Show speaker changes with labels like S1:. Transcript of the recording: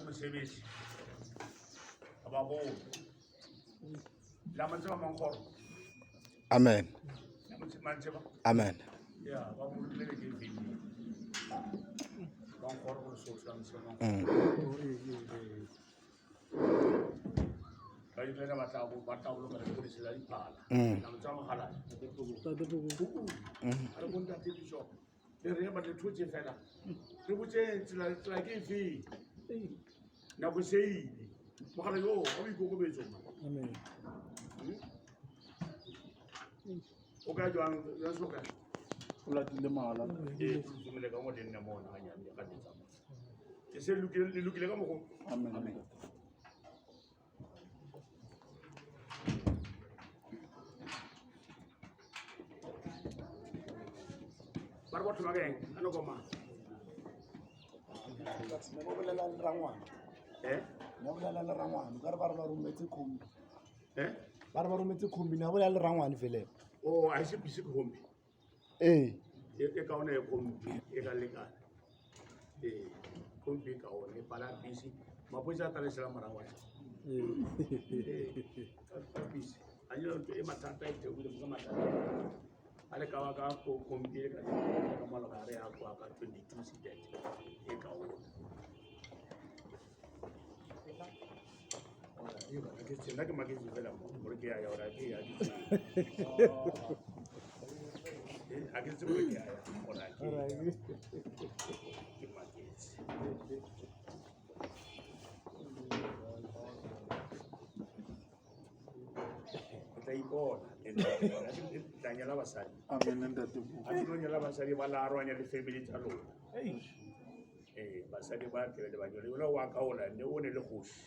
S1: mosebetsi ga ba bone la mo tseba mankgoro
S2: Amen.
S1: la mo tseba tseba
S2: Amen.
S1: ya ba mo rutile ke video mankgoro go lesotho la mo tseba mankgoro ba ile ba tla ba tla boloka lepodisi la diphala la mo tseba mogala a re bontate bishop le re ba le thotse fela re botse tsela tsela ke efe nako se ile mogala yo wa boikokobetso
S3: Amen.
S1: o ka jwang jwang so kae
S4: O latile mala.
S1: ee tsomele ka mo le nne mona ganyane ga le tsamaya ke se lokile le lokile ka mogo
S4: Amen. Amen.
S1: Ba re batho ba keng a no koma.
S3: Ne ba bolela le rangwane.
S1: Eh?
S3: Ne ba bolela le rangwane. Ka re ba re ba rometse khombi.
S1: Eh?
S3: Ba re ba rometse khombi. Ne ba bolela le rangwane fela.
S1: Oh, a se bise khombi.
S3: Ee.
S1: E e kaone e khombi e ka lekana. Ee, khombi e kaone e pala bisi. Maphodisa a tla le sela morago. Ee, ka bisi. A nyalo e mathata e theohile ka mathata. A le ka wa ka ko khombi e ka ka maloba re ya kwa ka 22 seated e kaone. Nna ke maketse fela mo gore ke ya ya gore ke ya a ke tsebe gore ke ya ya gore ke ke maketse. O tla ipona le nna tla nyala basadi.
S4: Amen ntate.
S1: A ke tlo nyala basadi ba la arohanya le family tsa lona. Ee, basadi ba tlebe le ba nyole. Yona wa kaola ne o ne le kgoši.